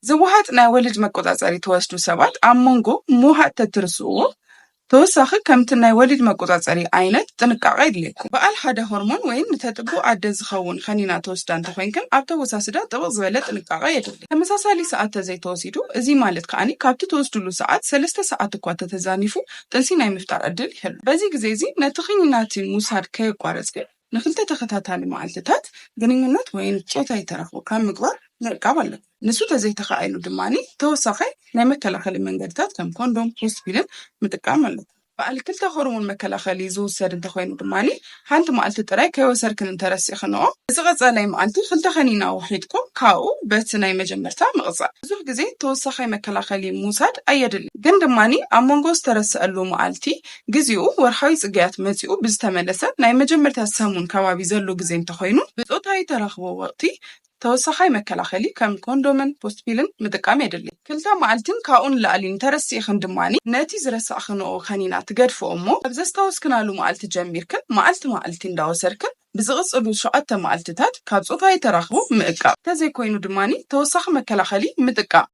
ዝወሃጥ ናይ ወሊድ መቆጻጸሪ ትወስዱ ሰባት ኣብ መንጎ ምውሃጥ ተትርስእዎ ተወሳኺ ከምቲ ናይ ወሊድ መቆጻጸሪ ዓይነት ጥንቃቐ የድልየኩም። በዓል ሓደ ሆርሞን ወይ ንተጥቡ ኣደ ዝኸውን ከኒና ተወስዳ እንተኾይንክን ኣብ ተወሳስዳ ጥብቕ ዝበለ ጥንቃቐ የድሊ። ተመሳሳሊ ሰዓት ተዘይተወሲዱ፣ እዚ ማለት ከኣኒ ካብቲ ትወስድሉ ሰዓት ሰለስተ ሰዓት እኳ ተተዛኒፉ ጥንሲ ናይ ምፍጣር ዕድል ይህሉ። በዚ ግዜ እዚ ነቲ ክኒናቲ ምውሳድ ከየቋረጽኪ ንክልተ ተኸታታሊ መዓልትታት ግንኙነት ወይ ጾታዊ ተራኽቦ ካብ ምግባር ምዕቃብ ኣለኩም። ንሱ ተዘይተኻኢሉ ድማ ተወሳኻይ ናይ መከላኸሊ መንገድታት ከም ኮንዶም፣ ፖስት ፒልን ምጥቃም ኣለኩም። በዓል ክልተ ሆርሞን መከላኸሊ ዝውሰድ እንተኾይኑ ድማ ሓንቲ መዓልቲ ጥራይ ከይወሰድክን እንተረሲእክንኦ፣ ዝቐጸለይ መዓልቲ ክልተ ከኒና ውሒጥኩም ካብኡ በቲ ናይ መጀመርታ ምቕጻል። ብዙሕ ግዜ ተወሳኻይ መከላኸሊ ምውሳድ ኣየድልን፣ ግን ድማ ኣብ መንጎ ዝተረስዐሉ መዓልቲ ግዜኡ ወርሓዊ ጽግያት መጺኡ ብዝተመለሰ ናይ መጀመርታ ሰሙን ከባቢ ዘሎ ግዜ እንተኾይኑ ብጾታዊ ተራኽቦ ወቕቲ ተወሳኻይ መከላኸሊ ከም ኮንዶምን ፖስትፒልን ምጥቃም የድሊ። ክልተ መዓልትን ካብኡ ንላዕሊ እንተረሲእኽን ድማ ነቲ ዝረሳዕኽንኦ ከኒና ትገድፍኦ እሞ ካብ ዘስታወስክናሉ መዓልቲ ጀሚርክን መዓልቲ መዓልቲ እንዳወሰድክን ብዝቕጽሉ ሸውዓተ መዓልትታት ካብ ጾታዊ ተራኽቦ ምእቃብ፣ እንተዘይኮይኑ ድማ ተወሳኺ መከላኸሊ ምጥቃም።